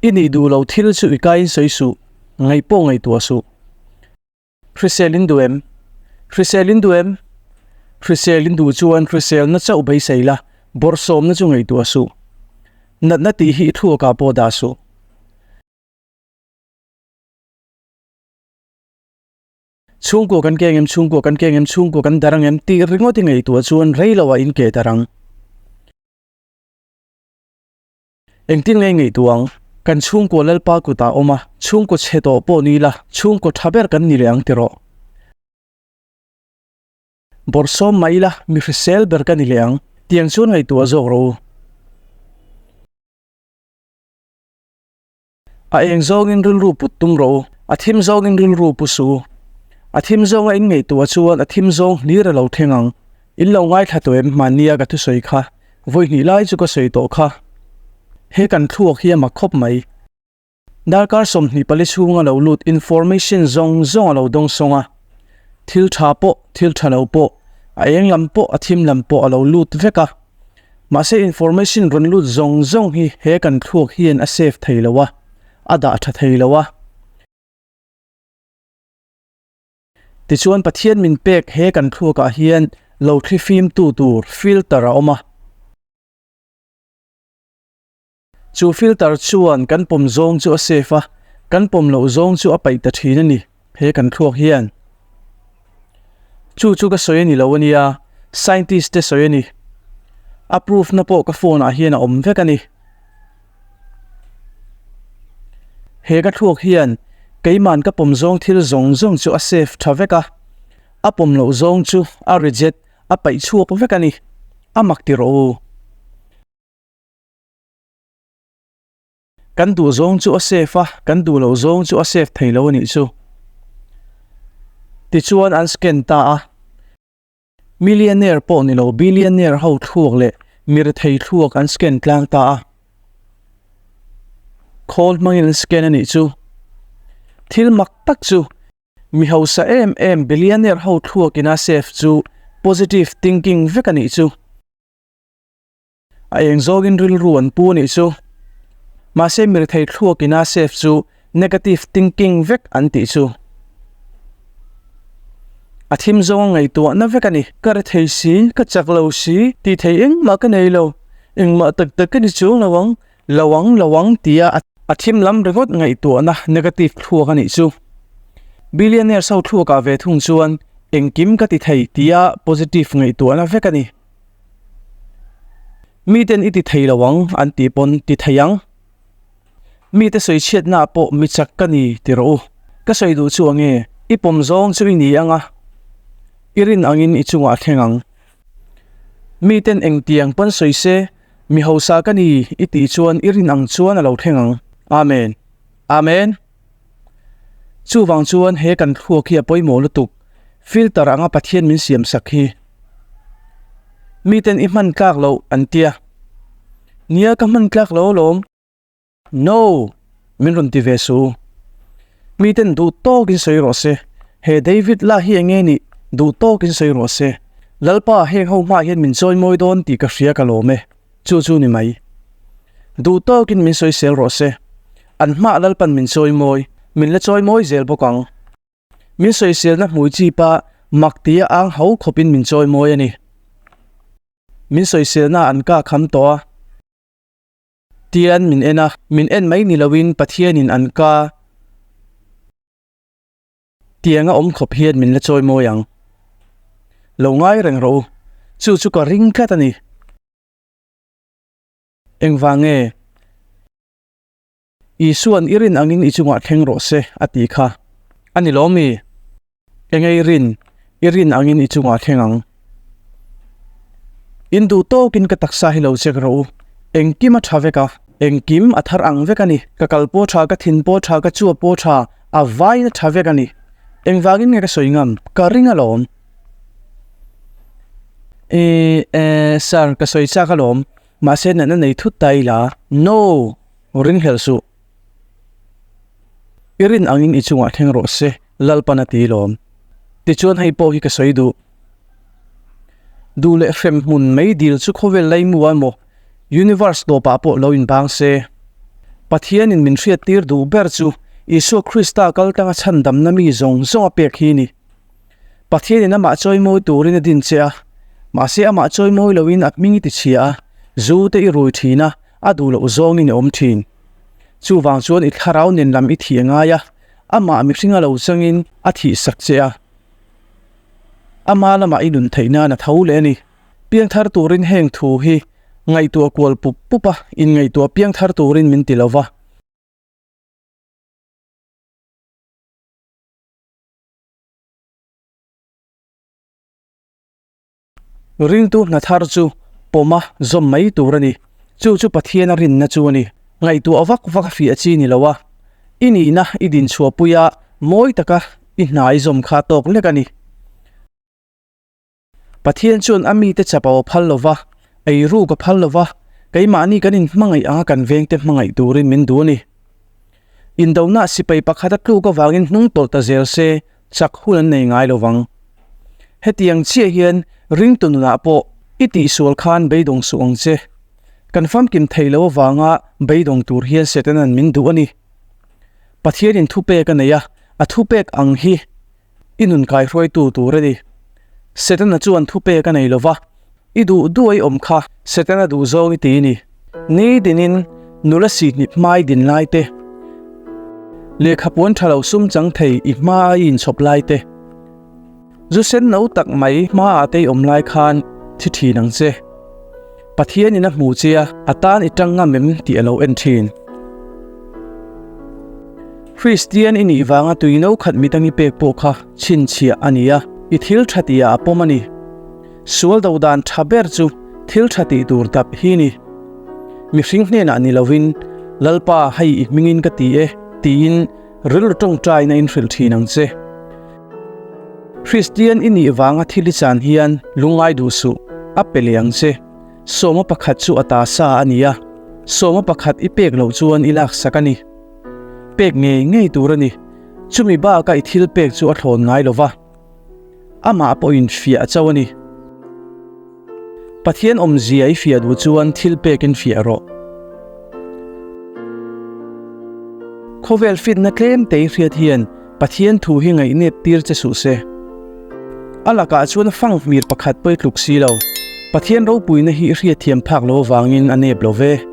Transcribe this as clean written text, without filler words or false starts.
I nih duh lo thil chu i kaiin sawi suh, ngaih pawh ngaihtuah suh. Hrisel in duh em? Hrisel in duh em? Hrisel in duh chuan hriselna chauh beisei la, bawrhsawmna chu ngaihtuah suh. Natna tih hi i thluakah pawh dah suh. Chhungkua kan keng em, chhungkua kan keng em, chhungkua kan dar ang em tih ringawt i ngaihtuah chuan rei loah in ke dar ang. Engtin nge i ngaihtuah ang? Kan chhungkua Lalpa kutah awm a, chhungkaw chhe tawh pawh ni ila, chhungkaw tha ber kan ni leh ang tiraw? Bawrhsawm mah ila, mi hrisel ber ka ni leh ang. Tiang chuan ngaihtuah zawk rawh u. A eng zawngin rilru put tum rawh u, a thim zawngin rilru pu suh u. A thim zawnga in ngaihtuah chuan a thim zawng hlir a lo thleng ang. In lo ngaithla tawh em hmannia ka thusawi kha, vawi hnih lai chu ka sawi tawh kha. He kan thluak hi a mak khawp mai. Darkar 24 chhunga lo lut information zawng zawng a lo dawng sawng a. Thil tha pawh, thil tha lo pawh, a eng lam pawh, a thim lam pawh a lo lut vek a. Mahse information rawn lut zawng zawng hi he kan thluak hian a save thei lo a, a dah tha thei lo a. Tichuan Pathian min pek he kan thluakah hian lo thli fim tu tur filter a awm a. Chu filter chuan kan pawm zawng chu a save a, kan pawm loh zawng chu a paih ta thin a ni he kan thluak hian. Chu chu ka sawi a ni lo a nia, scientist te sawi a ni. A proof na pawh ka phone ah hian a awm vek a ni. He ka thluak hian keiman ka pawm zawng thil zawng zawng chu a save tha vek a, a pawm loh zawng chu a reject, a paih chhuak vek a ni. A mak ti rawh u. Kan duh zawng chu a safe a, kan duh loh zawng chu a safe thei lo a nih chu. Tichuan an scan ta a. Millionaire pawh ni lo, billionaire ho thluak leh mirethei thluak an scan tlang ta a. Khawl hmangin an scan a nih chu. Thil mak tak chu mi hausa em em billionaire ho thluakin a safe chu positive thinking vek a nih chu. A eng zawngin rilru an pu a nih chu. Mahse mirethei thluakin a safe chu negative thinking vek an tih chu. A thim zawnga ngaihtuahna vek a ni. Ka rethei si, ka chak lo si, tih thei engmah ka nei lo, engmah tak tak ka ni chuang lo ang, lo ang, lo ang tia a thim lam ringawt ngaihtuahna negative thluak a nih chu. Billionaires ho thluakah ve thung chuan engkim ka ti thei tia positive ngaihtuahna vek a ni. Miten i ti thei lo ang an tih pawn ti thei ang. Mite sawi chhiatnaah pawh mi chak ka ni ti rawh u. Ka sawi duh chu ange, i pawm zawng chu i ni ang a, i rin angin i chungah a thleng ang. Miten engtiang pawn sawi se, mi hausa ka ni i tih chuan i rin ang chuan a lo thleng ang. Amen. Amen. Chuvang chuan he kan thluak hi a pawimawh lutuk, filter anga Pathian min siam sak hi. Miten i hman tlak loh an tia. Nia ka hman tlak lo alawm. No! Min rawn ti ve suh u. Miten duh tawkin sawi rawh se. He David lah hi enge nih duh tawkin sawi rawh se. Lalpa heng ho hmaah hian min chawimawi dawn tih ka hria ka lawm e. Chu chu ni mai. Duh tawkin min sawisel rawh se. An hmah Lalpan min chawimawi, min la chawimawi zel bawk ang. Min sawiselna hmui chipa mak tia ang ho khawpin min chawimawi a ni. Min sawiselna an ka kham tawh a. Tian min en a, min en mai ni loin Pathianin an ka tianga awm khawp hian min la chawimawi ang. Lo ngai reng rawh u, chu chu ka ring tlat a ni. Engvang nge? Isua'n i rin angin i chungah thleng rawh se a ti kha. A ni lawm mi? Enge i rin? I rin angin i chungah thleng ang. In duh tawkin ka taksa hi lo check rawh u. Engkim a tha vek a, engkim a thar ang vek a ni. Ka kal pawh tha, ka thin pawh tha, ka chua pawh tha, a vaiin a tha vek a ni. Engvangin nge ka sawi ngam? Ka ring alawm. E, e, sir, ka sawi chak alawm. Mahse natna nei thut ta ila. No! Ringhlelh suh. I rin angin i chungah thleng rawh se, Lalpan a ti lawm. Tichuan hei pawh hi ka sawi duh. Duh leh hrem hmun mei dil chu khawvel laimu a emaw, universe tawpah pawh lo inbang se. Pathianin min hriattir duh ber chu Isua Krista kaltanga chhandamna mi zawng zawng a pek hi a ni. Pathianin amah chawimawi turin a din che a, mahse amah chawimawi loin a hming i tichhia a, zu te i rui thin a, a duh loh zawngin i awm thin. Chuvang chuan i thlarau nen lam i thih a ngai a, amah mihringa lo changin a thihsak che a. Ama lamah i nun theih nan a tho leh a ni. Piangthar turin heng thu hi ngaihtuah kual pup pup a, inngaihtuah piangthar turin min ti lo va. Ringtu hna thar chu pawma zawm mai tur a ni. Chu chu Pathiana rinna chu a ni. Ngaihtuah vak vak a fiah chi ni lo a, i nihna i dinchhuahpuia mawi taka i hna i zawm kha tawk lek a ni. Pathian chuan a mite chap a aw phal lo va, ei ruk a phal lo va, keimahni kan inhmangaih anga kan vengte hmangaih turin min duh a ni. Indona sipai pakhat a tluk avangin hnung tawlh ta zel se chak hun an nei ngai lo vang. Hetiang chiah hian ringtu nunah pawh i tihsual khan beidawng suh ang che. Kan famkim thei lo avanga beidawng tur hian Setanan min duh a ni. Pathianin thupek a nei a, a thupek ang hi I nun kaihruaitu tur a ni. Setana chuan thupek a nei lo va, I duh duh ei awm kha Setana duh zawng i ti a ni. Ni dinin nula sihhnip hmai din lai te, lehkha puan tha lo sum chang thei i hma a i inchhawp lai te, zu sen no tak mai hma ah te i awm lai khan thi thin ang che. Pathianin a hmu che a, a tan i tang ngam em tih a lo en thin. Kristian i nih vanga tui no khat midang i pek pawh kha chhinchhiah a ni a, i thil tha tihah a pawm a ni. Sual do dan tha ber chu thil tha tih tur dap hi ni. Mihring hnenah ni lovin, Lalpa hei i hmingin ka ti e, tiin rilru tawngtaina in hrilh thin ang che. Kristian i nih vanga thil i chan hian lungngai duh suh, a pe leh ang che. Sawma pakhat chu a ta sa a ni a, sawma pakhat i pek loh chuan i laksak a ni. Pek ngei ngei tur a ni. Chumi baka i thil pek chu a thlawn ngai lo va, amah pawhin fiah chauh a ni. Pathian awmzia i fiah duh chuan thil pekin fiah rawh. Khawvel fitna tlem te i hriat hian Pathian thu hi ngaihnep tir che suh se. A lakah chuan fanghmir pakhat pawh i tluk si lo. Pathian ropuina hi i hriatthiam phak lo avangin a nep lo ve.